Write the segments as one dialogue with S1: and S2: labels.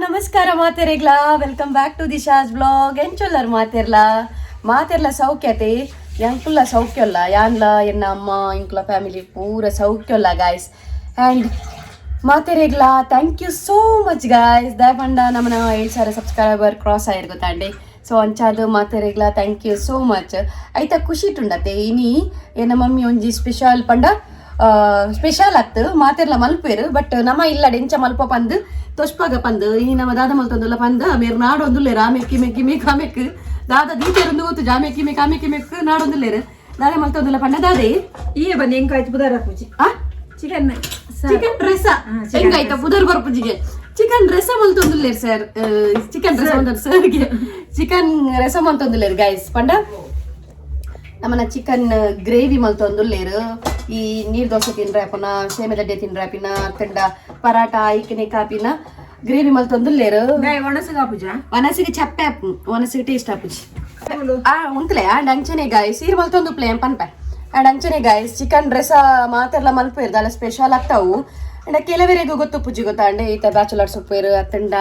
S1: ನಮಸ್ಕಾರ ಮಾತೆರೆಗ್ಲಾ. Welcome back to Disha's vlog. ಎಂಚೊಲ್ಲರ್ ಮಾತೆರ್ಲಾ? ಮಾತೆರ್ಲ ಸೌಖ್ಯತೆ? ಎಂಕುಲ್ಲ ಸೌಖ್ಯಲ್ಲ. ಯಾನ್ಲ, ಎನ್ನ ಅಮ್ಮ, ಇಂಕುಲ ಫ್ಯಾಮಿಲಿ ಪೂರ ಸೌಖ್ಯಲ್ಲ ಗಾಯ್ಸ್. ಆ್ಯಂಡ್ ಮಾತೆರೆಗ್ಲಾ thank you so much guys. ದಾಯಪಂಡ ನಮ್ಮನ 7000 ಸಬ್ಸ್ಕ್ರೈಬರ್ ಕ್ರಾಸ್ ಆಯಿರ್ ಗೊತ್ತಾಂಡೆ. ಸೊ ಅಂಚಾದ ಮಾತೆರೆಗ್ಲಾ thank you so much. ಐತ ಖುಷಿ ಉಂಡತೆ. ಇನಿ ಎನ್ನ ಮಮ್ಮಿ ಒಂಜಿ ಸ್ಪೆಷಲ್ ಪಂಡ ಸ್ಪೆಷಲ್ ಅತ್ತು, ಮಾತೆರ್ಲ ಮಲ್ಪೇರು, ಬಟ್ ನಮ್ಮ ಇಲ್ಲ ಎಂಚ ಮಲ್ಪ ಪಂದ್ ತೊಷ್ಪಾಗ ಪಂದ್. ಈ ನಮ್ಮ ದಾದ ಮಲ್ತೊಂದುಲ್ಲ ಪಂದ್ ಮೇರ್ ನಾಡೊಂದುಲ್ಲೇರು. ಆಮೆಕ್ಕಿ ಮೆಕ್ಕಿ ಮೇಕ್ ಆಮೆಕ್ ದಾದ ದೀತೇರುಂದು ಗೊತ್ತು. ಜಾಮೆಕ್ಕಿ ಮೇಕ್ ಆಮೆಕ್ಕಿ ಮೆಕ್ ನಾಡೊಂದುಲ್ಲೇರು. ದಾದ ಮಲ್ತೊಂದುಲ್ಲ ಪಂಡ ದಾದೆ?
S2: ಈ ಬನ್ನಿ, ಎಂಕಾಯ್ತು ಬುಧಾರ ಪೂಜೆ.
S1: ಆ?
S2: ಚಿಕನ್.
S1: ಚಿಕನ್ ರಸ. ಹೆಂಗಾಯ್ತ ಪುದರ್ ಬರ್ಪುಜಿಗೆ? ಚಿಕನ್ ರಸ ಮಲ್ತೊಂದುಲ್ಲೇರು ಸರ್. ಚಿಕನ್ ರಸ ಮಲ್ತೊಂದು ಸರ್ಗೆ ಚಿಕನ್ ರಸ ಮಲ್ತೊಂದುಲ್ಲೇರು ಗೈಸ್. ಪಂಡ ನಮ್ಮನ ಚಿಕನ್ ಗ್ರೇವಿ ಮಲ್ತೊಂದುಲ್ಲೇರು. ಈ ನೀರ್ ದೋಸೆ ತಿನ್ರೆ ಪುನ ಸೇಮೆದಡ್ಡೆ ತಿನ್ರೆ ಪಿನ ತಂಡ ಪರಾಟ ಐಕನೆ ಕಾಪಿನ ಗ್ರೇವಿ ಮಲ್ತೊಂದುಲ್ಲೇರು.
S2: ಒಣಸಗ ಪೂಜಾ.
S1: ಒನಸಿಗೆ ಚಪ್ಪೆ ಆಪು, ಒನಸಿಗೆ ಟೇಸ್ಟ್ ಆಪುಜಿ. ಆ ಉಂತ್ಲೆ. ಅಂಡ್ ಅಂಚನೆ ಗಾಯ್ಸ್, ಈರ್ ಮಲ್ತೊಂದು ಪ್ಲೇನ್ ಪನ್ಪೆ. ಅಂಡ್ ಅಂಚನೆ ಗಾಯ್ಸ್, ಚಿಕನ್ ರಸ ಮಾತೆರ್ಲ ಮಲ್ಪೇರು, ದಾಲ ಸ್ಪೆಷಲ್ ಆಗ್ತಾವು. ಅಂಡ್ ಕೆಲವರಿಗೂ ಗೊತ್ತು ಪುಜ್ಜಿ ಗೊತ್ತಾಂಡೆ. ಈತ ಬ್ಯಾಚುಲರ್ಸ್ ಉಪ್ಪೇರು ಅತ್ತಂಡ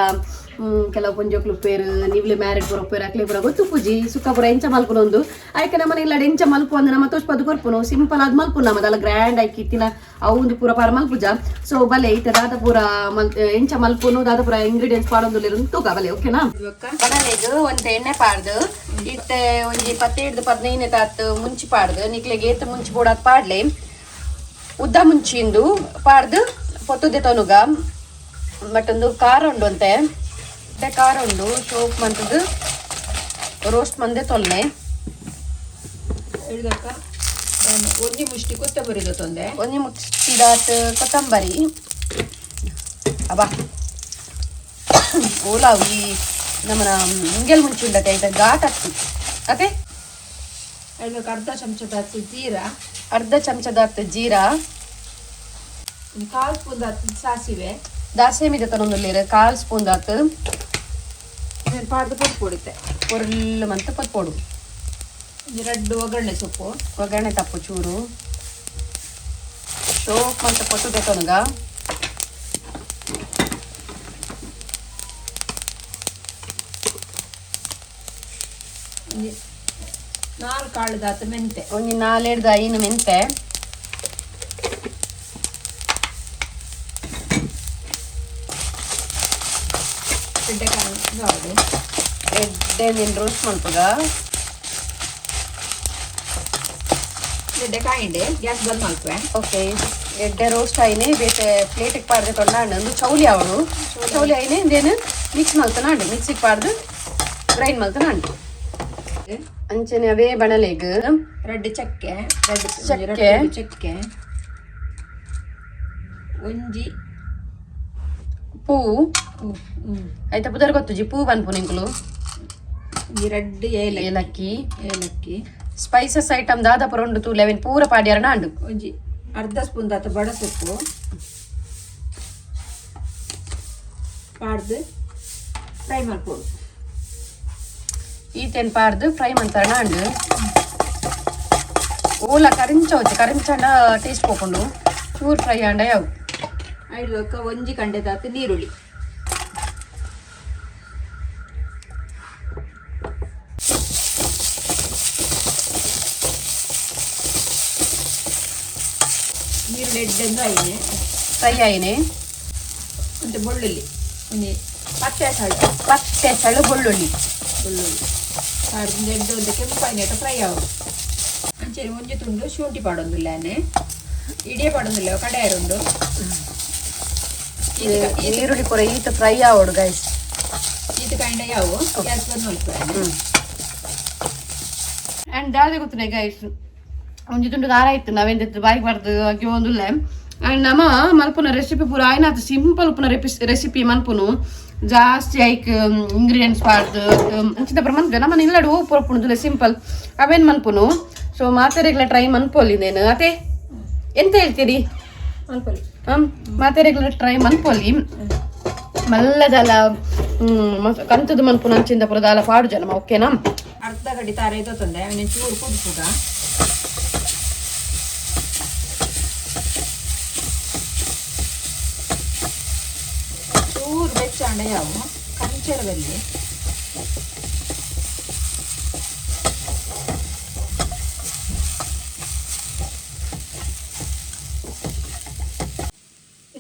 S1: ಕೆಲವು ಪೊಂಜೋಕ್ಲು ಉಪ್ಪೇರು, ನೀವ್ಲೆ ಮ್ಯಾರಿಡ್ ಪೂರ ಉಪ್ಪೇರು, ಅಕ್ಲೆ ಪೂರ ಗೊತ್ತು ಪೂಜಿ. ಸುಕ್ಕ ಪೂರ ಎಂಚ ಮಲ್ಪುನ ಒಂದು ಆಯ್ಕೆ ನಮ್ಮನೆ ಇಲ್ಲ ಎಂಚ ಮಲ್ಪು ಅಂದ್ರೆ ನಮ್ಮ ತೋಚ್ಪದು ಕೊರ್ಪುನು. ಸಿಂಪಲ್ ಆದ್ ಮಲ್ಪು. ನಮ್ಮ ದಾಲ ಗ್ರ್ಯಾಂಡ್ ಆಯ್ಕೆ ಇತ್ತಿನ ಅವು ಒಂದು ಪೂರ ಪಾರ ಮಲ್ಪುಜ. ಸೊ ಬಲೆ, ಈತ ದಾದ ಪೂರ ಮಲ್ ಎಂಚ ಮಲ್ಪುನು, ದಾದ ಪೂರ ಇಂಗ್ರೀಡಿಯೆಂಟ್ಸ್ ಪಾಡೊಂದು ತೂಕ ಬಲೆ, ಓಕೆನಾ? ಬಣಲೆಗ್ ಒಂತೆ ಎಣ್ಣೆ ಪಾಡ್ದು, ಇತ್ತೆ ಒಂಜಿ 10ಡ್ದು 15 ತಾತ್ ಮುಂಚಿ ಪಾಡ್ದು, ನಿಕ್ಲೆಗ್ ಏತ್ ಮುಂಚಿ ಬೋಡಾತ್ ಪಾಡ್ಲೆ. ಉದ್ದ ಮುಂಚಿಂದು ಪಾಡ್ದು ಪೊತ್ತುದೆ ತೊನುಗ. ಬಟ್ ಒಂದು ಖಾರ ಉಂಡು ಅಂತೆ. ಮತ್ತೆ ಖಾರ ಉಂಡು. ಸೋಪ್ ಮಂತದ್ದು ರೋಸ್ಟ್ ಮಂದೆ ತೊಲ್ನೆ.
S2: ಹಿಡ್ದಕ್ಕ ಒಂಜಿ ಮುಷ್ಟಿ ಕೊತ್ತಂಬರಿ ತೊಂದೆ.
S1: ಒಂಜಿ ಮುಷ್ಟಿದಾತ್ ಕೊತ್ತಂಬರಿ. ಅಬ್ಬಾ, ಓಲಾವ್ ಈ ನಮ್ಮನ ಮುಂಗೆಲ್ ಮುಂಚಿ ಉಂಡತೆ, ಐತ ಘಾಟ್ ಅತ್ತು ಅತೆ.
S2: ಹಿಡ್ದಕ್ಕ ಅರ್ಧ ಚಮಚದ ಜೀರಾ.
S1: ಅರ್ಧ ಚಮಚದಾತ್ ಜೀರಾ.
S2: ಒಂದು ಕಾಲು ಸ್ಪೂನ್ ದಾತ್ ಸಾಸಿವೆ.
S1: ದಾಸೆಮಿದ ತನೊಂದುಲ್ಲೇರು ಕಾಲ್ ಸ್ಪೂನ್ ದಾತ್.
S2: ಇದನ್ನು ಪಾಡ್ದು ಪೊಟ್ಟು ಪೊಡಿತೆ.
S1: ಪೊರ್ಲು ಮಂತ ಪೊತ್ಪೊಡು.
S2: ಒಂಜಿ ರಡ್ಡು ಒಗ್ಗರಣೆ ಸೊಪ್ಪು.
S1: ಒಗ್ಗರಣೆ ತಪ್ಪು ಚೂರು. ಶೋಕ್ ಮಂತ ಪೊಟ್ಟು ದೆತೊನುಗ.
S2: ಒಂಜಿ ನಾಲ್ಕು ಕಾಳು ದಾತ್ ಮೆಂತೆ.
S1: ಒಂಜಿ ನಾಲೆಡ್ದು ಐನು ಮೆಂತೆ.
S2: ಎಡ್ಡೆ ಕಾಳು.
S1: ಎಡ್ಡೆ ನೀನು ರೋಸ್ಟ್ ಮಲ್ಪುಗ.
S2: ಎಡ್ಡೆ ಕಾಯಿಂಡೆ, ಗ್ಯಾಸ್ ಬಂದ್ ಮಲ್ಪೆ.
S1: ಓಕೆ, ಎಡ್ಡೆ ರೋಸ್ಟ್ ಆಯ್ನೆ. ಬೇತೆ ಪ್ಲೇಟಿಗೆ ಪಾಡ್ದೆ ತೊಂಡಾಂಡು. ಒಂದು ಚೌಲಿ ಅವಳು ಚೌಲಿ ಆಯ್ನೆ. ಇಂದೇನು ಮಿಕ್ಸ್ ಮಲ್ತನಾಂಡು, ಮಿಕ್ಸಿಗೆ ಪಾಡ್ದು ಗ್ರೈಂಡ್ ಮಲ್ತನಾಂಡು. ಅಂಚನೆ ಅವೇ ಬಣಲೆಗ್
S2: ರಡ್ಡು ಚಕ್ಕೆ, ರಡ್ಡು
S1: ಚಕ್ಕೆ.
S2: ರಡ್ಡು ಚಕ್ಕೆ, ಒಂಜಿ
S1: ಪೂ. ಆಯ್ತಾ ಪುದರ್ ಗೊತ್ತುಜಿ, ಪೂ ಪನ್ಪು ನಿಂಕುಲು.
S2: ಒಂಜಿ ರಡ್ಡು ಏಲಕ್ಕಿ.
S1: ಏಲಕ್ಕಿ.
S2: ಏಲಕ್ಕಿ.
S1: ಸ್ಪೈಸಸ್ ಐಟಮ್ ದಾದ ಪುರ ಉಂಡು ತೂಲೆ, ಅವೆನ್ ಪೂರ ಪಾಡ್ಯಾರಣ ಅಂಡು.
S2: ಒಂಜಿ ಅರ್ಧ ಸ್ಪೂನ್ ದಾತ ಬಡ ಸೊಪ್ಪು ಪಾಡ್ದು ಫ್ರೈ ಮಾಡ್ಕೊಡು.
S1: ಈತೆನ್ ಪಾಡ್ದು ಫ್ರೈ ಮಂತಾರಣ ಅಂಡು. ಓಲ ಕರಿಂಚ ಕರಿಂಚಂಡ ಟೇಸ್ಟ್ ಪೋಪುಂಡು. ಚೂರು ಫ್ರೈ ಆಂಡ ಯಾವು.
S2: ಐದು ಒಂಜಿ ಕಂಡೆ ದಾತ ನೀರುಳ್ಳಿ. ನೀರುಳ್ಳಿ ಎಡ್ಡೆಂದು ಐನೆ.
S1: ಫ್ರೈ ಆಯಿನೆ.
S2: ಮತ್ತೆ ಬೆಳ್ಳುಳ್ಳಿ ಒಂಜಿ ಪತ್ತೆ ಸಾಳು.
S1: ಪತ್ತೆ ಸಳು ಬೆಳ್ಳುಳ್ಳಿ.
S2: ಬೆಳ್ಳುಳ್ಳಿ ಪಾಡ್ದು ಎಡ್ಡೆ ಒಂದು ಕೆಂಪಾಯಿನೇಟ ಫ್ರೈ ಆವಡು. ಅಂಚನೆ ಒಂಜಿ ತುಂಡು ಶುಂಠಿ ಪಾಡೊಂದುಲ್ಲಾನೆ. ಇಡಿಯೇ ಪಾಡೊಂದಿಲ್ಲ, ಕಡೆಯರುಂಡು.
S1: ಈರುಳ್ಳಿ ಪೂರ ಈತ ಫ್ರೈ ಆವಡು ಗೈಸ್.
S2: ಈತ ಕಾಂಡ ಯಾವು, ಗ್ಯಾಸ್ ಬಂದ್ ಮಲ್ಪುವೆ.
S1: ಆ್ಯಂಡ್ ದಾದೆ ಗೊತ್ತುನೆ ಗೈಸ್, ಒಂಜಿ ತುಂಡು ಖಾರ ಇತ್ತು, ನಾವೇಂದಿತ್ತು ಬಾಯಿಗೆ ಬಾರ್ದು ಅಕ್ಕಿ ಒಂದುಲ್ಲೆ. ಆ್ಯಂಡ್ ನಮ್ಮ ಮಲ್ಪುನ ರೆಸಿಪಿ ಪೂರ ಆಯ್ನಾತು ಸಿಂಪಲ್ ಉಪ್ಪುನ ರೆಸಿಪಿ ಮಲ್ಪುನು. ಜಾಸ್ತಿ ಐಕ್ ಇಂಗ್ರೀಡಿಯೆಂಟ್ಸ್ ಪಾಡ್ದು ಅಂಚಿನ ಪೂರ ಮನ್ಪು ನಮ್ಮ ಇಲ್ಲಡು ಪೊರ್ಪುಣುದುಲೆ. ಸಿಂಪಲ್ ಅವೇನು ಮನ್ಪುನು. ಸೊ ಮಾತೆರೆಗ್ಲ ಟ್ರೈ ಮನ್ಪೊಲಿ ನೇನು ಅತೆ. ಎಂತ ಹೇಳ್ತೀರಿ?
S2: ಮಲ್ಪಲಿ.
S1: ಮಾತೆರೆಗ್ಲ ಟ್ರೈ ಮನ್ಪೊಲಿ. ಮಲ್ಲದಲ ಕಂತದ ಮನ್ಪುನ ಅಂಚಿಂದ ಪೂರ ದಾಲ ಪಾಡು ಜನ, ಓಕೆನಾ?
S2: ಅರ್ಧ ಗಡಿ ತಾರೆ ತೊಂದೆ ಅವನ ಚೂರು ಕುದಿಪುಗ. ಚೂರು ಬೆಚ್ಚಾಂಡ ಯಾವು. ಮುಂಚೆರ ಬರಲಿ.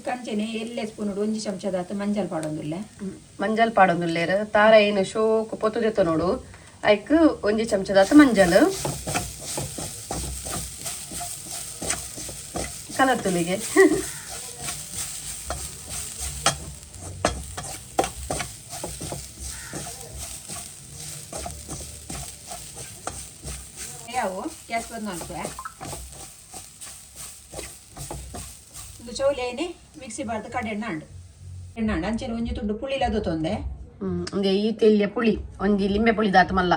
S2: ಕಂಚನೆ ಎಲ್ಲೆ ಸ್ಪೂನ್ ಒಂಜಿ ಚಮಚದಾತ ಮಂಜಲ್ ಪಾಡೊಂದುಲ್ಲೆ.
S1: ಮಂಜಲ್ ಪಾಡೊಂದುಲ್ಲೇರು. ತಾರ ಏನು ಶೋಕು ಪೊತ್ತು ದೆತ್ತ ನೋಡು. ಐಕ್ ಒಂಜಿ ಚಮಚದಾತ ಮಂಜಲ್ ಕಲರ್ ತುಲಿಗೆ.
S2: ಯಾವು ಗ್ಯಾಸ್ ಬಂದ್ ಮಲ್ಪುವೆ. ಒಂದು ಚೌಲಿ ಐನೆ ಮಿಕ್ಸಿ ಬಾರ್ದು ಕಡೆ ಎಣ್ಣೆ ಅಂಡು ಎಣ್ಣೆ ಅಂಡು ಅಂಚನೆ ಒಂಜಿ ತುಂಡು ಪುಳಿಲ ತೊಂದೆ.
S1: ಒಂಜಿ ಈ ತೆಲ್ಯ ಪುಳಿ, ಒಂಜಿ ಲಿಂಬೆ ಪುಳಿ ದಾತ ಮಲ್ಲ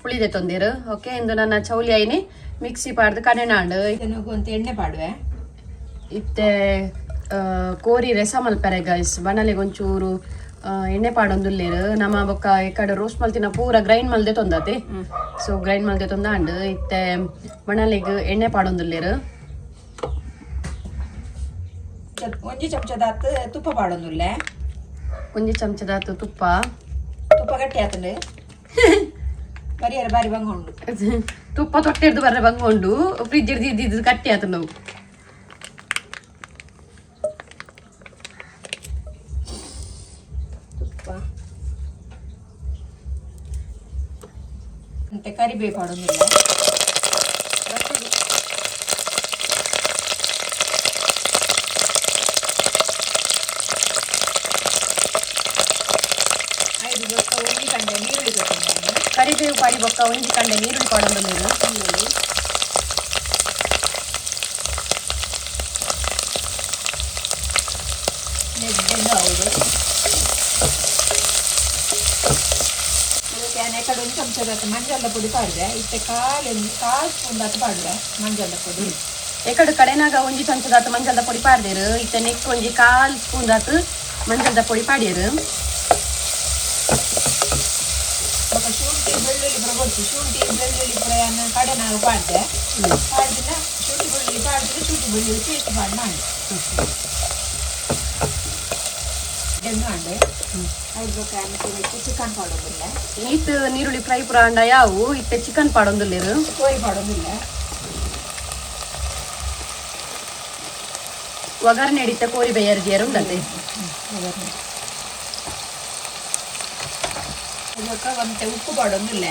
S1: ಪುಳಿ ದೆತ್ತೊಂದಿರು. ಓಕೆ, ಇಂದು ನನ್ನ ಚೌಲಿ ಐನೆ ಮಿಕ್ಸಿ ಪಾಡ್ದು ಕಡೆನಾಂಡು.
S2: ಇದನ್ನು ಗೊಂತ ಎಣ್ಣೆ ಪಾಡುವೆ.
S1: ಇತ್ತೆ ಕೋರಿ ರಸ ಮಲ್ಪೆರೆ ಗೈಸ್. ಬಣಲೆಗ್ ಒಂಚೂರು ಎಣ್ಣೆ ಪಾಡೊಂದುಲ್ಲೇರು. ನಮ್ಮ ಬೊಕ್ಕ ಈ ಕಡೆ ರೋಸ್ಟ್ ಮಲ್ತಿನ ಪೂರ ಗ್ರೈಂಡ್ ಮಲ್ದೆ ತೊಂದತೆ. ಸೊ ಗ್ರೈಂಡ್ ಮಲ್ದೆ ತೊಂದಾಂಡು. ಇತ್ತೆ ಬಣಲೆಗ್ ಎಣ್ಣೆ ಪಾಡೊಂದುಲ್ಲೇರು.
S2: ಒಂಜಿ ಚಮಚದಾತ್ ತುಪ್ಪ ಪಾಡೊಂದುಲ್ಲೆ.
S1: ಒಂಜಿ ಚಮಚದಾತು ತುಪ್ಪ.
S2: ತುಪ್ಪ ಗಟ್ಟಿ ಆತಂಡು ಬರಿಯರ ಬಾರಿ ಬಂಗ ಉಂಡು.
S1: ತುಪ್ಪ ತೊಟ್ಟಿರ್ದು ಬರ್ರೆ ಬಂಗೊಂಡು. ಫ್ರಿಜ್ ಹಿಡ್ದು ಇದ್ದಿದ್ದು ಕಟ್ಟಿ ಆತು ನಾವು.
S2: ತುಪ್ಪ ಮತ್ತೆ ಕರಿಬೇವು ಪಾಡೊಂದುಲ್ಲೆ. ಐದು ಬೊಕ್ಕ ಒಂಜಿ ಕಂಡೆ ನೀರುಳ್ಳಿ ತೊಗೊಂಡೆ.
S1: ಕರಿಬೇವು ಪಾಡಿ ಬೊಕ್ಕ ಒಂಜಿ ಕಂಡೆ ನೀರುಳ್ಳಿ ಪಾಡೊಂದುಲ್ಲೇರು.
S2: ನೀರುಳ್ಳಿ ನೆಡ್ಡೆಂದು ಹೌದು. ಇದಕ್ಕೆ ಕಡೆ ಒಂದು ಚಮಚದ ಮಂಜಲ್ದ ಪುಡಿ ಪಾಡಿದೆ. ಇತ್ತೆ ಕಾಲು ಕಾಲು ಸ್ಪೂನ್ ದಾತು ಪಾಡುವೆ ಮಂಜಲ್ದ ಪುಡಿ.
S1: ಎಕಡೆ ಕಡೆನಾಗ ಒಂಜಿ ಚಮಚದಾತು ಮಂಜಲ್ದ ಪೊಡಿ ಪಾಡ್ದೇರು. ಇತ್ತೆ ನೆಕ್ ಒಂಜಿ ಕಾಲು ಸ್ಪೂನ್ ದಾತು ಮಂಜಲ್ದ ಪೊಡಿ ಪಾಡ್ಯರು.
S2: ಬೊಕ್ಕ ಶುಂಠಿ ಬೆಳ್ಳುಳ್ಳಿ ಪೂರ ಕೊಡ್ತು. ಶುಂಠಿ ಬೆಳ್ಳುಳ್ಳಿ ಪೂರ ಕಡೆ ನಾವು ಪಾಡ್ದೆ. ಪಾಡ್ದಿನ ಶುಂಠಿ ಬೆಳ್ಳುಳ್ಳಿ ಪಾಡ್ದಿನ ಶುಂಠಿ ಬೆಳ್ಳುಳ್ಳಿ ಪೇಸ್ಟ್ ಮಾಡಿ ಮಾಡಿ ಡೆನ್ನು ಅಂಡೆ ಐದು ಬೊಕ್ಕ ಚಿಕನ್ ಪಾಡೋದಿಲ್ಲ.
S1: ಈತ್ ನೀರುಳ್ಳಿ ಫ್ರೈ ಪೂರ ಅಂಡ ಯಾವು. ಇತ್ತೆ ಚಿಕನ್ ಪಾಡೊಂದುಲ್ಲೇರು.
S2: ಕೋರಿ ಪಾಡೋದಿಲ್ಲ.
S1: ಒಗ್ಗರಣೆ ಹಿಡಿತ ಕೋರಿ ಬೇಯರ್ ದಿಯರು ಉಂಡತೆ.
S2: ಬೊಕ್ಕ ಒಂತೆ ಉಪ್ಪು ಪಾಡೊಂದಿಲ್ಲ.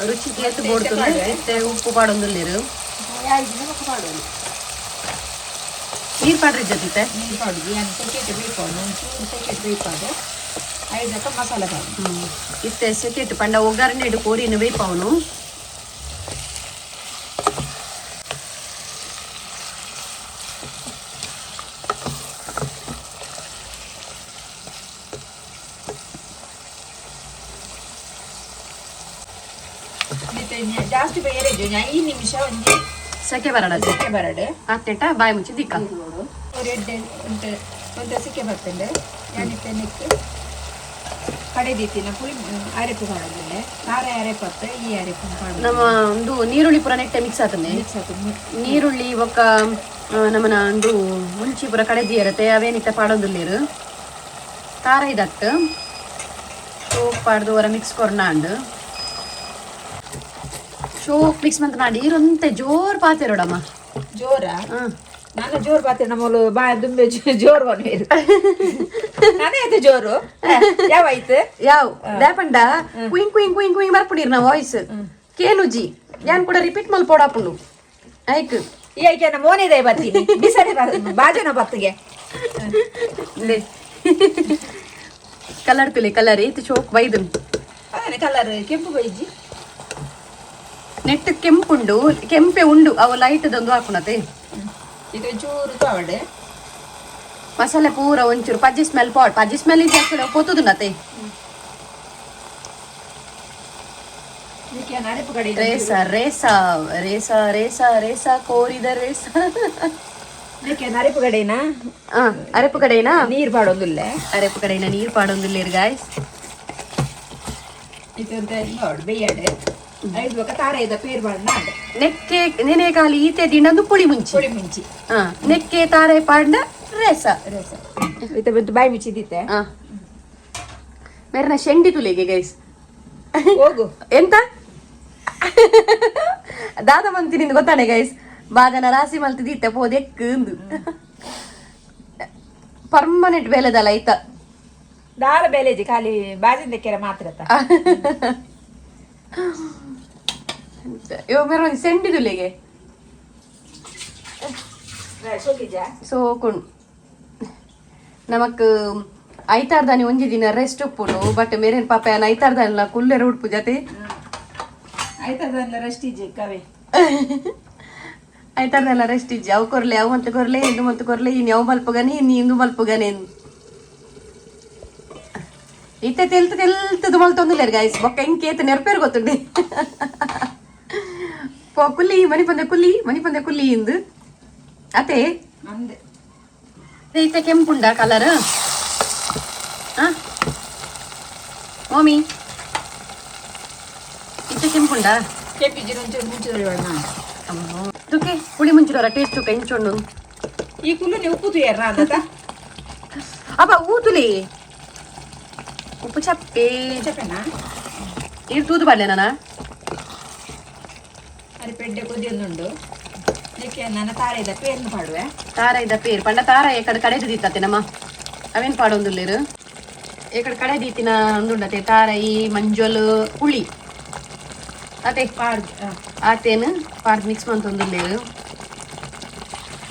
S1: ರುಚಿಗೆ ಏತ್ ಬೋಡ್ತು ಇತ್ತೆ ಉಪ್ಪು ಪಾಡೊಂದುಲ್ಲೇರು.
S2: ಯಾಯ್ದಿನ ಬೊಕ್ಕ ಪಾಡೋದು.
S1: ನೀರ್ ಪಾಡ್ರಿ ಜೊತೆ.
S2: ನೀರು ಪಾಡುದು ಏನು ಸೆಕೆಟ್ ಬೇಯ್ಪಾಡು, ಒಂಚೂರು ಸೆಕೆಟ್ ಬೇಯ್ಪಾಡು. ಐದಕ್ಕ ಮಸಾಲೆ ಪಾಡು.
S1: ಇತ್ತೆ ಸೆಕೆಟ್ ಪಂಡ ಒಗ್ಗರಣೆ ಇಡು ಕೋರಿನ ಬೇಯ್ಪಾವನು.
S2: ಇತ್ತೆ ಜಾಸ್ತಿ ಬೇಯರೇಜು 5 ನಿಮಿಷ ಒಂಜಿ.
S1: ಸೆಕೆ ಬರಡದೆ.
S2: ಸಿಕ್ಕೆ ಬರಡು.
S1: ಆತ್ನೆಟ ಬಾಯಿ ಮುಚ್ಚಿ ದಿಕ್ಕ.
S2: ಒಂದು ಎಡ್ಡೆ ಒಂತೆ ಒಂತೆ ಸಿಕ್ಕೆ ಬರ್ತಂಡೆ. ಯಾನಿತ್ತೆ ನೆಕ್ ಕಡೆದೀತಿನ ಪುಳಿ ಅರೆಪು ಮಾಡೋದಿಲ್ಲ. ಖಾರ ಅರೆಪತ್ತ ಈ ಅರೆಪು ಮಾಡೋದು.
S1: ನಮ್ಮ ಒಂದು ನೀರುಳ್ಳಿ ಪೂರ ನೆಟ್ಟೆ ಮಿಕ್ಸ್ ಆತನೆ.
S2: ಮಿಕ್ಸ್ ಆತದೆ.
S1: ನೀರುಳ್ಳಿ ಬೊಕ್ಕ ನಮ್ಮನ ಒಂದು ಮುಂಚಿ ಪೂರ ಕಡೆದಿ ಇರತ್ತೆ. ಅವೇನಿತ್ತ ಪಾಡೊಂದುಲ್ಲೇರು. ಖಾರ ಇದತ್ತು ಸೋಪ್ ಪಾಡ್ದು ಹೊರ ಮಿಕ್ಸ್ ಕೊರ್ನಾಂಡ್. ಶೋಕ್ ಮಿಕ್ಸ್ ಮಂತ ನಾಡಿ ಇರಂತೆ ಜೋರ್ ಪಾತೆರೋಡಮ್ಮ.
S2: ಜೋರ.
S1: ಹ್ಮ್.
S2: ನಾನು ಜೋರು ಬಾತೆ ನಮ್ಮಲು ಬಾಯ ದುಂಬೆ ಜೋರು ಬನ್ನಿರು. ನಾನೇ ಆಯ್ತು ಜೋರು ಯಾವಾಯ್ತು?
S1: ಯಾವ್ ದಾಪಂಡ ಕುಯಿಂಗ್ ಕುಯಿಂಗ್ ಕುಯಿಂಗ್ ಕುಯಿಂಗ್ ಬರ್ಪುಡಿರ್ ನಾ ವಾಯ್ಸ್ ಕೇನುಜಿ. ಯಾನ್ ಕೂಡ ರಿಪೀಟ್ ಮಲ್ ಪೋಡಾಪುಂಡು ಐಕ್.
S2: ಈ ಐಕೆ ಮೋನಿದೆ ಬರ್ತೀನಿ ಬಿಸನೆ ಬಾಜನ ಬತ್ತಿಗೆ.
S1: ಕಲರ್ ತುಲೆ ಕಲರ್ ಏತ್ ಶೋಕ್ ಬೈದು.
S2: ಅದೇ ಕಲರ್ ಕೆಂಪು ಬೈಜಿ.
S1: ನೆಟ್ ಕೆಂಪುಂಡು, ಕೆಂಪೆ ಉಂಡು. ಅವು ಲೈಟ್ ದೊಂದು ಹಾಕುಣತೆ.
S2: ಇದು ಚೂರು ತಾವಡೆ.
S1: ಮಸಾಲೆ ಪೂರ ಒಂಚೂರು ಪಜ್ಜಿ ಸ್ಮೆಲ್ ಪಾಡ್ ಪಜ್ಜಿ ಸ್ಮೆಲ್ ಇದ್ದು ಆಕ್ಚುಲಿ ಪೊತ್ತುದು ನತೆ.
S2: ಇದಕ್ಕೆ ಅರೆಪು ಕಡೆ.
S1: ರೇಸ ರೇಸ ರೇಸ ರೇಸ ರೇಸ ಕೋರಿದ ರೇಸ.
S2: ಇದಕ್ಕೆ ಅರೆಪು ಕಡೆನಾ.
S1: ಅರೆಪು ಕಡೆನಾ.
S2: ನೀರು ಪಾಡೋದಿಲ್ಲ.
S1: ಅರೆಪು ಕಡೆನ ನೀರು ಪಾಡೊಂದುಲ್ಲೇರು ಗಾಯ್ಸ್.
S2: ಇದು ನೋಡು ಬೇಯಡೆ ಐದು ಬೊಕ್ಕ ತಾರ ಇದ ಪೇರ್ ಬಾಡ್ ನಾಡು.
S1: ನೆಕ್ಕೆ ನೆನೆ ಕಾಲಿ ಈತೆ ದಿಂಡಂದು ಪುಳಿ ಮುಂಚಿ.
S2: ಪುಳಿ ಮುಂಚಿ.
S1: ಹಾ, ನೆಕ್ಕೆ ತಾರೆ ಪಾಡ್ನ ರೇಸ.
S2: ರಸ ಇತ್ತ ಬಂತು ಬಾಯಿ ಮುಚ್ಚಿದ್ದಿತ್ತೆ.
S1: ಮೇರ್ನ ಶೆಂಡಿ ತುಲೆಗೆ ಗೈಸ್.
S2: ಹೋಗು.
S1: ಎಂತ ದಾದ ಮಂತಿನಿಂದ ಗೊತ್ತಾನೆ ಗೈಸ್, ಬಾಗನ ರಾಸಿ ಮಲ್ತಿದ್ದಿತ್ತೆ ಪೋದೆಕ್ ಪರ್ಮನೆಂಟ್ ಬೇಲೆದಲ್ಲ ಐತ.
S2: ದಾಲ ಬೇಲೇಜಿ ಖಾಲಿ ಬಾಜಿಂದ ಕೆರೆ ಮಾತ್ರ.
S1: ಇವ ಮೇರೆ ಒಂಜಿ ಸೆಂಡಿ ತುಲೆಗೆ. ಸೋಕುಂಡು. ನಮಕ್ ಐತಾರ್ದಾನಿ ಒಂಜಿ ದಿನ ರೆಸ್ಟ್ ಉಪ್ಪುಂಡು. ಬಟ್ ಮೇರೇನ್ ಪಾಪ ಏನ್ ಐತಾರ್ದಾನಿಲ್ಲ ಕುಲ್ಲೆರ ಉಡ್ಪು ಜೊತೆ.
S2: ಆಯ್ತದಲ್ಲ, ರೆಸ್ಟ್ ಇಜ್ಜಿ ಕವೆ.
S1: ಐತಾರ್ದೆಲ್ಲ ರೆಸ್ಟ್ ಇಜ್ಜಿ. ಅವು ಕೊರ್ಲೆ, ಅವು ಮಂತ್ ಕೊರ್ಲೆ, ಇಂದು ಮಂತ್ ಕೊರ್ಲೆ, ಇನ್ ಯಾವ ಮಲ್ಪುಗನೆ, ಇನ್ನು ಇಂದು ಮಲ್ಪುಗನೆ. ಇತ್ತೆ ತೆಲ್ತು ತೆಲ್ತದು ಮಲ್ತೊಂದುಲ್ಲೇರು ಗಾಯ್ಸ್. ಬೊಕ್ಕ ಇಂಕೇತ ನೆರಪೇರು ಗೊತ್ತುಂಡೆ. ಪೋ ಕುಲ್ಲಿ ಮನಿ ಪಂದೆ, ಕುಲ್ಲಿ ಮನಿ ಪಂದೆ, ಕುಲ್ಲಿ ಇಂದು ಅತೆ.
S2: ಅಂದೆ.
S1: ಇತ್ತೆ ಕೆಂಪುಂಡ ಕಲರ್. ಆ ಮಮ್ಮಿ, ಇತ್ತೆ ಕೆಂಪುಂಡ.
S2: ಕೆಂಪಿಜ್ಜಿ, ಒಂಚೂರು ಮುಂಚಿದ.
S1: ತುಕೆ ಪುಳಿ ಮುಂಚಿಡೋರ ಟೇಸ್ಟ್ ತುಕ ಇಂಚೊಂಡು.
S2: ಈ ಕುಲ್ಲು ನೀವು ಉಪ್ಪು ತುಯ್ಯಾರ ಅಂದತ.
S1: ಅಪ್ಪ ಊತುಲಿ ಉಪ್ಪು ಚಪ್ಪೆ.
S2: ಚಪ್ಪೆನಾ?
S1: ಇದು ತೂದು ಬಾಡ್ಲೆ ನಾನ.
S2: ಅರೆ ಪೆಡ್ಡೆ ಕೊದಿಯೊಂದುಂಡು. ಇದಕ್ಕೆ ನನ್ನ ತಾರೆದ ಪೇರ್ನು ಪಾಡುವೆ.
S1: ತಾರ ಇದ್ದ ಪೇರ್ ಪಂಡ ತಾರ ಎಕಡೆ ಕಡೆದು ದೀತತೆ ನಮ್ಮ ಅವೇನ್ ಪಾಡೊಂದುಲ್ಲೇರು. ಎಕಡೆ ಕಡೆ ದೀತಿನ ಅಂದುಂಡತೆ ತಾರೈ, ಮಂಜೊಲ್, ಹುಳಿ ಅತೆ.
S2: ಪಾಡ್ದು.
S1: ಆತೇನು ಪಾಡ್ದು ಮಿಕ್ಸ್ ಮಂತೊಂದುಲ್ಲೇರು.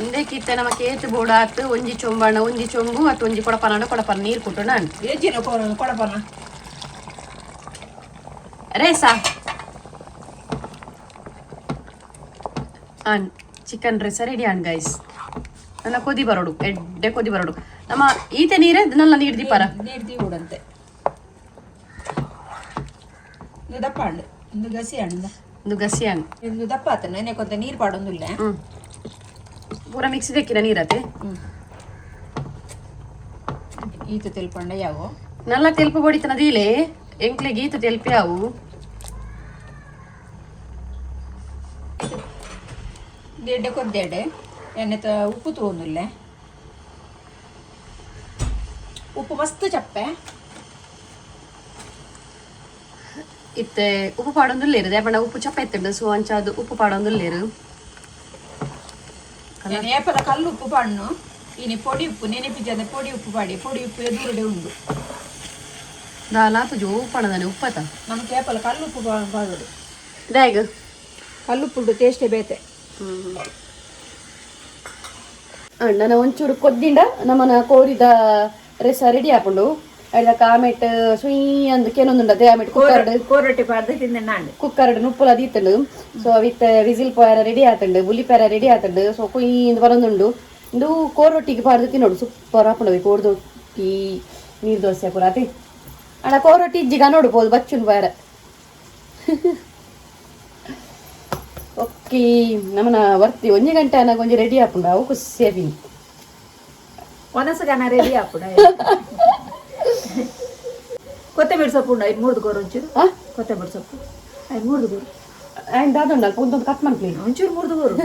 S1: ಇಂದಕ್ಕಿತ್ತ ನಮ್ಮ ಕೇತು ಬೋಡಾತ್ ಒಂಜಿ ಚೊಂಬಣ್ಣ ಒಂಜಿ ಚೊಂಬು ಅತ್ತು ಒಂಜಿ ಕೊಡಪನ ಕೊಡಪನ ನೀರು ಕೊಟ್ಟು ನಾನು.
S2: ಏಜಿನ ಕೊಡಪನ.
S1: ರೇಸಾ on chicken ರೇಸ ready on guys. ನನ್ನ ಕೊದಿ ಬರೋಡು, ಎಡ್ಡೆ ಕೊದಿ ಬರೋಡು. ನಮ್ಮ ಈತೆ ನೀರೇ ನಲ್ಲ ನೀರು ದೀಪಾರ.
S2: ನೀರು ತೀವುಡಂತೆ. ಇದು ದಪ್ಪ ಹಣ್ಣು, ಇಂದು ಗಸಿ ಹಣ್ಣು.
S1: ಇದು ಗಸಿ ಆನ್.
S2: ಇಂದು ದಪ್ಪ ಆತ ನೆನೆ ಕೊಂತ ನೀರು ಪಾಡೊಂದಿಲ್ಲ.
S1: ಪೂರ ಮಿಕ್ಸ್ ದಕ್ಕಿನ ನೀರತೆ.
S2: ಈತ ತೆಲ್ಪಂಡ ಯಾವ.
S1: ನಲ್ಲ ತೆಲ್ಪು ಬಡಿತನ ದೀಲೆ ಎಂಕ್ಲೆ ಗೀತ ತೆಲ್ಪಿ ಅವು.
S2: ಎಡ್ಡೆ ಕೊದ್ದೆಡೆ ಎಣ್ಣೆ ತ ಉಪ್ಪು ತಗೊಂಡಿಲ್ಲ. ಉಪ್ಪು ಮಸ್ತ್ ಚಪ್ಪೆ.
S1: ಇತ್ತೆ ಉಪ್ಪು ಪಾಡೊಂದುಲ್ಲೇರು ದೇಪಂಡ ಉಪ್ಪು ಚಪ್ಪ ಎತ್ತಂಡು. ಸೊ ಅಂಚ ಅದು ಉಪ್ಪು ಪಾಡೊಂದುಲ್ಲೇರು.
S2: నేను ఏపల కల్లు ఉప్పు పన్ను ఈయన పొడి ఉప్పు నెనిపించేది పొడి ఉప్పు పాడి పొడి ఉప్పు ఎదురుడే ఉండు.
S1: ದಾಲ ಜೋ ಪಣದಾನೆ ಉಪ್ಪತ.
S2: ನಮ್ಮ ಕೇಪಲ ಕಲ್ಲು ಉಪ್ಪು ಪಾಡೋಡು.
S1: ದಾಯಗ.
S2: ಕಲ್ಲುಪ್ಪು ಟೇಸ್ಟೇ ಬೇತೆ.
S1: ಅಣ್ಣನ ಒಂಚೂರು ಕೊದ್ದಿಂಡ ನಮ್ಮನ ಕೋರಿದ ರೆಸ ರೆಡಿ ಆಪುಂಡು. ಅಯ್ದ ಆಮೇಟ್ ಸುಯ್ ಅಂದ್ ಕೆನೊಂದುಂಡತೆ ಆಮೇಟ್ ಕುಕ್ಕರ್ಡ್.
S2: ಕೋರೊಟ್ಟಿ ಪಾಡ್ದು ತಿಂದೆ ನಾನು.
S1: ಕುಕ್ಕರ್ಡ್ ನುಪ್ಪುಲ ದೀತಂಡು. ಸೊ ವಿತ್ ವಿಸಿಲ್ ಪೋಯರ ರೆಡಿ ಆತಂಡು, ಬುಲಿ ಪೇರ ರೆಡಿ ಆತಂಡು. ಸೊ ಕುಯ್ ಬರೊಂದುಂಡು. ಇಂದು ಕೋರೊಟ್ಟಿಗೆ ಪಾಡ್ದು ತಿನ್ನೋಡು, ಸೂಪರ್ ಆಪುಂಡು. ಕೋರ್ದೊಟ್ಟಿ, ನೀರು ದೋಸೆ ಪೂರ ಅತೆ. ಅಣ್ಣ ಕೋರೊಟ್ಟಿ ಇಜ್ಜಿಗ ನೋಡು ಪೋದು ಬಚ್ಚುನ್ ಪೋಯರ. ಓಕೆ, ನಮ್ಮನ ವರ್ತಿ ಒಂಜಿ ಗಂಟೆ ಅನ್ನಾಗ ಒಂಜಿ ರೆಡಿ ಆಪುಂಡು. ಅವು ಖುಷಿ ಆಪಿನಿ.
S2: ಒನಸಗನ ರೆಡಿ ಆಪುಡ. ಕೊತ್ತಂಬರಿ ಸೊಪ್ಪು ಉಂಡು, ಐದು ಮೂರ್ದು ಕೋರು ಒಂಚೂರು.
S1: ಆ?
S2: ಕೊತ್ತಂಬರಿ ಸೊಪ್ಪು ಐದು ಮೂರ್ದು ಕೋರು.
S1: ಆಯ್ನ್ ದಾದ ಉಂಡು ಒಂದೊಂದು ಕಟ್ ಮಾಡ್ಲಿ.
S2: ಒಂಚೂರು ಮೂರ್ದು ಕೋರು.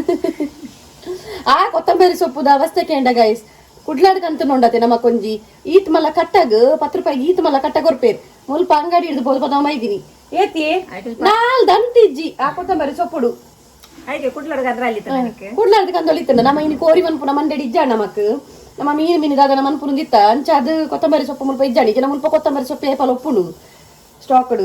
S1: ಆ ಕೊತ್ತಂಬರಿ ಸೊಪ್ಪುದ ಅವಸ್ಥೆ ಕೇಂಡ ಗೈಸ್. ಕುಡ್ಲಾಡ್ಕಂತ ನೋಡತೆ ನಮ್ಮ ಕೊಂಜಿ ಈತ್ ಮಲ್ಲ ಕಟ್ಟಾಗ 10 ರೂಪಾಯಿ ಈತ್ ಮಲ್ಲ ಕಟ್ಟ ಕೊರ್ಪೇರ್. ಮುಲ್ಪ ಅಂಗಡಿ ಹಿಡಿದು ಬೋದು ಪದ ಮೈದಿನಿ ಏತಿ ನಾಲ್ ದಂತಿಜ್ಜಿ ಆ ಕೊತ್ತಂಬರಿ ಸೊಪ್ಪುಡು.
S2: ಆಯ್ತು, ಕುಡ್ಲಾಡ್ಗಂದ್ರೆ ಅಲ್ಲಿ ನನಗೆ.
S1: ಕುಡ್ಲಾಡ್ದ ಕಂದೊಳಿತ್ತಂಡ. ನಮ್ಮ ಇನಿ ಕೋರಿ ಮನ್ಪುನ ಮಂಡೆಡ್ ಇಜ್ಜಾಣ ನಮಕ್. ನಮ್ಮ ಮೀನು ಮೀನು ದಾದ ಮನ್ಪುನ ದಿತ್ತ ಅಂಚ ಅದು ಕೊತ್ತಂಬರಿ ಸೊಪ್ಪು ಮುಲ್ಪ ಇಜ್ಜಾಣಿ ಜನ. ಮುಲ್ಪ ಕೊತ್ತಂಬರಿ ಸೊಪ್ಪು ಏಪಲ ಒಪ್ಪುಂಡು ಸ್ಟಾಕ್ಡ್.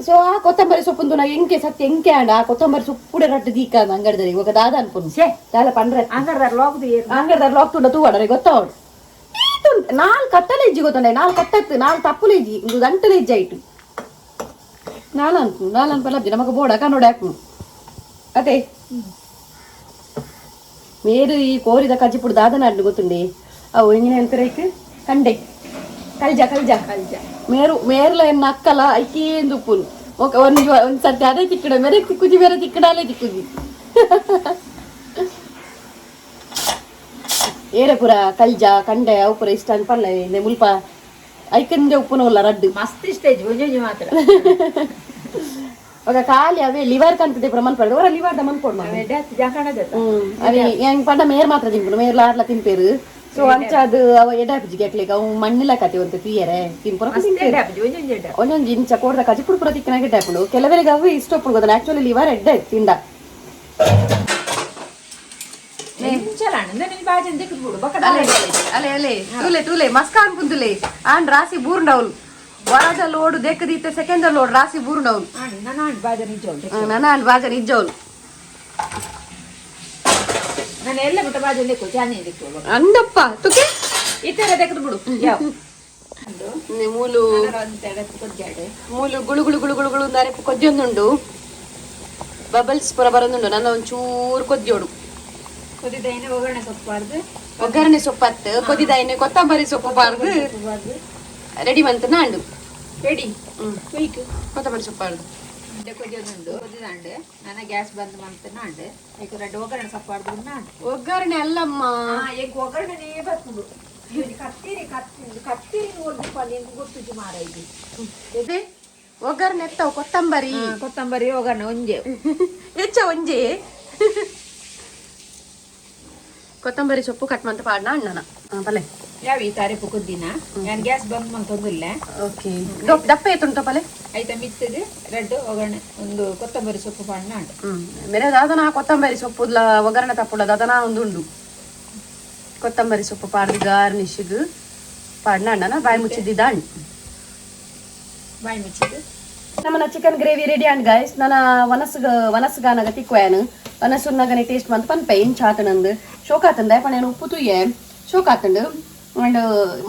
S1: ಸೊ ಆ ಕೊತ್ತಂಬರಿ ಸೊಪ್ಪು ನಾ ಎಂಕೆ ಸತ್ಯ ಎಂಕೆ ಆಂಡ ಆ ಕೊತ್ತಂಬರಿ ಸೊಪ್ಪುಡೆ ರಡ್ಡು ದೀಕ ಅಂಗಡಿದಲ್ಲಿ ಇವಾಗ ದಾದ ಅನ್ಪುನು.
S2: ಛೇ.
S1: ದಾಲ ಪಂಡ್ರೆ.
S2: ಅಂಗಡ್ದಾರ ಲೋಕದು ಏನು.
S1: ಅಂಗಡಿದಾರ ಲಾಕ್ ತೂವಾಡರೆ ಗೊತ್ತಾವಡು. ನಾಲ್ ಕಟ್ಟಲೆ ಇಜ್ಜಿ ಗೊತ್ತಂಡೆ. ನಾಲ್ ಕಟ್ಟತ್ತು ನಾಲ್ ತಪ್ಪುಲೆ ಇಜ್ಜಿ, ಇಂದು ದಂಟಲೆ ಇಜ್ಜಿ ಆಯ್ತು. ನಾಲ್ ಅನ್ಪು ನಾಲ್ ಅನ್ಪಲ್ಲ ನಮಗ ಬೋಡ ಕನ್ನಡ ಹಾಕು ಅದೇ. ಮೇರು ಈ ಕೋರಿದ ಕಜ್ಜಿಪುಡು ದಾದನಾಡ್ಲು ಗೊತ್ತುಂಡೆ. ಅವು ಎಂಗಿನ ಎಂತರೈಕ್ ಕಂಡೆ ಕಲ್ಜ ಕಲ್ಜ.
S2: ಕಲ್ಜ.
S1: ಮೇರು ಮೇರ್ಲ ಎನ್ನ ಅಕ್ಕಲ ಐಕೇಂದು ಉಪ್ಪುನು. ఒక ಒಂದು ಒಂದು ಸರ್ತಿ ಅದೇ ತಿಕ್ಕಡ ಮೇರೆ ತಿಕ್ಕುಜಿ, ಬೇರೆ ತಿಕ್ಕಡಾಲೆ ತಿಕ್ಕುಜಿ. ಏರೆ ಪೂರ ಕಲ್ಜ ಕಂಡೆ ಅವು ಪೂರ ಇಷ್ಟ ಅನ್ಪಲ್ಲ. ಇಂದೆ ಮುಲ್ಪ ಐಕಂದೆ ಉಪ್ಪುನವಲ್ಲ ರಡ್ಡು.
S2: ಮಸ್ತ್ ಇಷ್ಟ ಇಜ್ಜಿ, ಒಂಜೊಂಜಿ ಮಾತ್ರ.
S1: ఒక ಖಾಲಿ ಅವೇ ಲಿವರ್ ಕಂತದೆ ಪೂರ ಮನ್ಪಡ ಅವರ ಲಿವರ್ the ಮನ್ಪೊಡು.
S2: ಜಾಕಣದ.
S1: ಅವೆ ಹೆಂಗ್ ಪಂಡ ಮೇರ್ ಮಾತ್ರ ತಿನ್ಪುನು, ಮೇರ್ಲ ಆರ್ಲ ತಿನ್ಪೇರು. ಸೊ ಅಂಚಾದ್ ಅವ ಎಡಾಪಿಜಿ ಗೆಕ್ಲೆಗ್ ಅವು ಮಣ್ಣಿಲ ಕತೆ ಒಂತೆ ತೂಯರೆ ತಿನ್ಪುರ.
S2: ಒಂಜೊಂಜಿ ಎಡ್ಡೆ.
S1: ಒಂಜೊಂಜಿ ಇಂಚ ಕೋಡ್ದ ಕಜಿಪುಡು ಪೂರ ತಿಕ್ಕಿನಾಗ ಎಡ್ಡೆ. ಕೆಲವರಿಗೆ ಅವು ಇಷ್ಟ ಒಪ್ಪುಡು. ಆಕ್ಚುಲಿ ಲಿವರ್ ಎಡ್ಡೆ ತಿಂಡ.
S2: ಎಂಚಲಾಂಡ್ ಇಂದೆನ್ ಬಾಜನ್ ದಿಕ್ಕದ್ ಬಿಡು ಬೊಕ್ಕ.
S1: ಅಲೆ ಅಲೆ ಅಲೆ, ತೂಲೆ ತೂಲೆ, ಮಸ್ಕಾನ್ ಪುಂದುಲೆ ಆಂಡ್ ರಾಸಿ ಬೂರ್ಂಡೌಲ್ ವರದ ಲೋಡು ದೆಕ್ಕದೀತೆ ಸೆಕೆಂಡ್ ಲೋಡ್ ರಾಸಿ ಬೂರ್ಂಡೌಲ್.
S2: ಆಂಡ್ ನನ ಆಂಡ್ ಬಾಜನ್ ಇಜ್ಜ ಉಂಟು.
S1: ನನ ಆಂಡ್ ಬಾಜನ್ ಇಜ್ಜೌಲ್.
S2: ನಾನು ಎಲ್ಲ ಬಿಟ್ಟ ಬಾಜನ್ ದಿಕ್ಕು ಚಾನಿ ದಿಕ್ಕು.
S1: ಅಂದಪ್ಪ ತುಕೆ.
S2: ಈ ತರ ತೆಗೆದು ಬಿಡು ಯಾವ
S1: ಮೂಲು ಮೂಲು ಗುಳು ಗುಳು ಗುಳು ಗುಳು ಗುಳು ನರೆಪು ಕೊಜ್ಜೊಂದುಂಡು, ಬಬಲ್ಸ್ ಪುರ ಬರೊಂದುಂಡು. ನನ್ನ ಒಂಚೂರು ಕೊಜ್ಜೋಡು.
S2: ಕೊದಿದೈನ ಒಗ್ಗರಣೆ ಸೊಪ್ಪು.
S1: ಒಗ್ಗರಣೆ ಸೊಪ್ಪತ್ತು ಕೊದಿದಾಯಿನ ಕೊತ್ತಂಬರಿ ಸೊಪ್ಪು ಬಾರ್ದು ರೆಡಿ ಮಂತ ನಾಂಡು.
S2: ರೆಡಿ. ಕುಯ್ಕ್.
S1: ಕೊತ್ತಂಬರಿ ಸೊಪ್ಪು ಬಾರ್ದು.
S2: ಕೊದಿಯೊಂದುಂಡು, ಕೊದಿದಾಂಡು. ನನ್ನ ಗ್ಯಾಸ್ ಬಂದ್ ಮಂತ ನಾಂಡು ಐಕ್ ರಡ್ಡ್ ಒಗ್ಗರಣೆ ಸೊಪ್ಪು ನಾಂಡು.
S1: ಒಗ್ಗರಣೆ ಅಲ್ಲಮ್ಮ.
S2: ಎಂಕ್ ಒಗ್ಗರಣೆನೇ ಬರ್ತುಂಡು. ಕತ್ತೀರಿ ಕತ್ತಿ ಕತ್ತೀರಿ ಓಲ್ದು ಎಂಕ್ ಗೊತ್ತುಜಿ ಮಾರ ಇದು.
S1: ಇದೆ ಒಗ್ಗರಣೆ ಎತ್ತವು ಕೊತ್ತಂಬರಿ.
S2: ಕೊತ್ತಂಬರಿ ಒಗ್ಗರಣೆ ಒಂಜೆ.
S1: ಹೆಚ್ಚ ಒಂಜೆ ಕೊತ್ತಂಬರಿ ಸೊಪ್ಪು ಕಟ್ ಮಂತ ಪಾಡ್ನ ಅಣ್ಣನ ಪಲ್ಲೆ.
S2: ಯಾವ ಈ ತಾರೀಫು ಕೊದ್ದಿನ ನಾನು ಗ್ಯಾಸ್ ಬಂದ್ ಮಂತೊಂದಿಲ್ಲ.
S1: ಓಕೆ, ದಪ್ಪ ಏತುಂಟು ಪಲ್ಲೆ.
S2: ಐತ ಮಿತ್ತದು ರಡ್ಡ್ ಒಗ್ಗರಣೆ ಒಂದು ಕೊತ್ತಂಬರಿ ಸೊಪ್ಪು ಪಾಡ್ನ ಉಂಟು.
S1: ಮೇರೆ ದಾದನ ಕೊತ್ತಂಬರಿ ಸೊಪ್ಪು ಒಗ್ಗರಣೆ ತಪ್ಪುಡ ದಾದನ ಒಂದು ಉಂಡು. ಕೊತ್ತಂಬರಿ ಸೊಪ್ಪು ಪಾಡ್ದು ಗಾರ್ನಿಶ್ಗ್ ಪಾಡ್ನ ಅಣ್ಣನ ಬಾಯಿ ಮುಚ್ಚಿದ್ದ ಅಣ್ಣ.
S2: ಬಾಯಿ ಮುಚ್ಚಿದ್ದು.
S1: ನಮ್ಮನ chicken gravy ready and guys. ನನ್ನ ವನಸ್ಗ ವನಸ್ಗಾನಗ ತಿಕ್ವಯಾನು ವನಸುನ್ನಗನೆ ಟೇಸ್ಟ್ ಮಂತ್ ಪನ್ಪೆ ಇಂಚ ಆತನಂದು ಶೋಕ ಆತಂದ ಪಣ ಉಪ್ಪು ತುಯ್ಯೆ ಶೋಕ ಆತಂಡು. ಅಂಡ್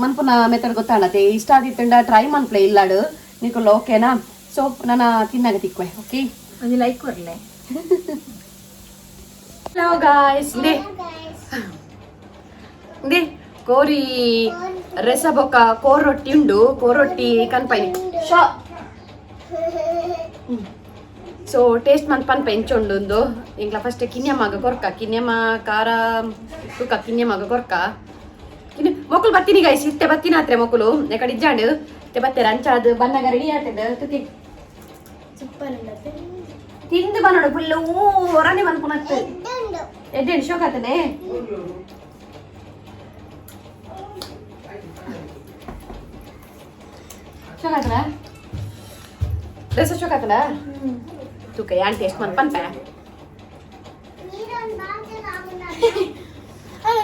S1: ಮನ್ಪುನ ಮೆಥಡ್ ಗೊತ್ತಾಣತೆ. ಇಷ್ಟ ಆದಿತ್ತಂಡ ಟ್ರೈ ಮನ್ಪ್ಲೆ ಇಲ್ಲಾಡು ನಿಕುಲ್ಲ, ಓಕೆನಾ? ಸೊ ನನ್ನ ತಿನ್ನಾಗ ತಿಕ್ವೆ, ಓಕೆ?
S2: ಒಂದು ಲೈಕ್ ಕೊರ್ಲೆ.
S1: ಹಲೋ ಗಾಯ್ಸ್, they they ಕೋರಿ ರೆಸಬೊಕ್ಕ ಕೋರ್ ರೊಟ್ಟಿ ಉಂಡು. ಕೋರ್ ರೊಟ್ಟಿ ಕನ್ಪೈನಿ ಶಾ. ಸೊ ಟೇಸ್ಟ್ ಮಂತ್ ಪನ್ಪ ಎಂಚುಂಡು. ಇಂಕ್ಲ ಫಸ್ಟ್ ಕಿನ್ಯಮ್ಮಗ ಕೊರ್ಕ, ಕಿನ್ಯಮ್ಮ ಖಾರ ತುಕ ಕಿನ್ಯಮ್ಮಗ ಕೊರ್ಕ. ಕಿನ್ಯ ಮೊಕುಲು ಬತ್ತೀನಿ ಗೈಸ್, ಇತ್ತೆ ಬತ್ತಿನ ಆತ್ರೆ ಮೊಕುಲು ಎಕಡೆ ಇಜ್ಜಾಂಡು ಇತ್ತೆ ಬತ್ತೆರ. ಅಂಚಾದ್ ಬನ್ನಗ ರೆಡಿ ಆತದ ತುತಿ ತಿಂದು ಬನ್ನೋಡು. ಫುಲ್ ಹೊರನೆ ಮನ್ಪುನತ್ತು ಎಡ್ಡೆ ಶೋಕ್ ಆತದೆ. ಶೋಕ್ ಆತನ ಡ್ರೆಸ್ ಶೋಕ್ ಆತನ ತುಕ ಯಾನ್ ಟೇಸ್ಟ್ ಮನ್ ಪನ್ಪೆ.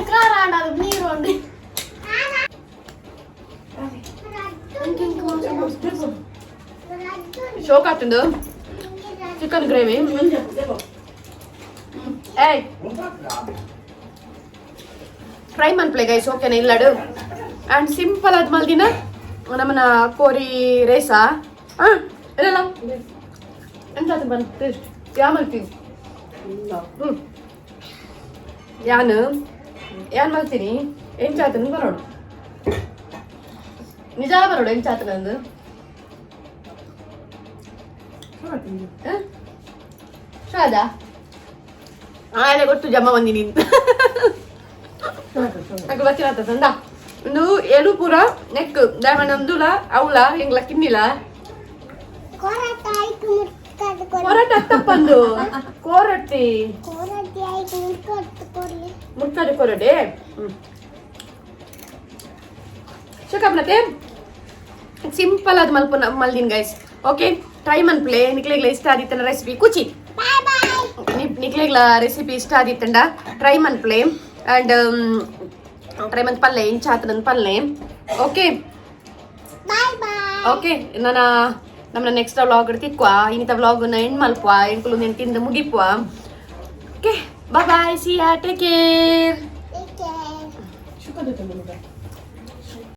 S3: ಖಾರ ನೀರು ಉಂಡು.
S1: ಶೋಕ್ ಆತಂದು ಚಿಕನ್ ಗ್ರೇವಿ. ಏಯ್, ಟ್ರೈ ಮನ್ಪ್ಲೆ ಗೈಸ್, ಓಕೆನಾ? ಇಲ್ಲಡು ಆ್ಯಂಡ್ ಸಿಂಪಲ್ ಆದ ಮಲ್ದಿನ ನಮ್ಮನ ಕೋರಿ ರೇಸ. ಹಾಂ, ಇಲ್ಲ ಎಂತ ಬಂದು ಟೇಸ್ಟ್ ಯಾ ಮಲ್ತೀನಿ. ಯಾನು ಯಾನ್ ಮಲ್ತೀನಿ ಎಂಚಾತನ ಬರೋಡು, ನಿಜ ಬರೋಡು ಎಂಚಾತನಂದು. ಶಾದ ಆಯ್ಲೆ ಗೊತ್ತು ಜಮ್ಮ ಬಂದಿನಿ నాకు వచ్చిన ತಂದ నువ్వు ಎಲು ಪೂರ ನೆಕ್ ದಾಮನಂದುಲ ಅವಳ ಎಂಗ್ಲ ಕಿನ್ನಿಲ ಕೊರಟ ಅತ್ತಪ್ಪಂದು ಕೋರಟ್ಟಿ ಮುಟ್ಟಾಡಿ ಕೊರಡೆ ಶುಕಪ್ನತೆ. ಸಿಂಪಲ್ ಅದು ಮಲ್ಪುನ ಮಲ್ದಿನ್ ಗೈಸ್. ಓಕೆ, ಟ್ರೈ ಮನ್ಪ್ಲೆ. ನಿಕ್ಲೆಗ್ಲ ಇಷ್ಟ ಆದಿತ್ತನ ರೆಸಿಪಿ ಕುಚಿ ನಿಕ್ಲೆಗ್ಲ ರೆಸಿಪಿ ಇಷ್ಟ ಆದಿತ್ತಂಡ ಟ್ರೈ ಮನ್ಪ್ಲೆ. ಅಂಡ್ ಟ್ರೈ ಮಂತ್ ಪಲ್ಲೆ ಇಂಚ ಆತನಂದ್ ಪಲ್ಲೆ. ಓಕೆ ಓಕೆ, ನನ್ನ ನಮ್ಮ ನೆಕ್ಸ್ಟ್ ವ್ಲಾಗ್ ತಿಕ್ವಾ. ಇನ್ನಿತ ವ್ಲಾಗ್ ಎಂಡ್ ಮಲ್ಪುವ. ಎಂಕುಲು ನೆನ್ ತಿಂದು ಮುಗಿಪುವ. Okay, bye bye, see ya, take care.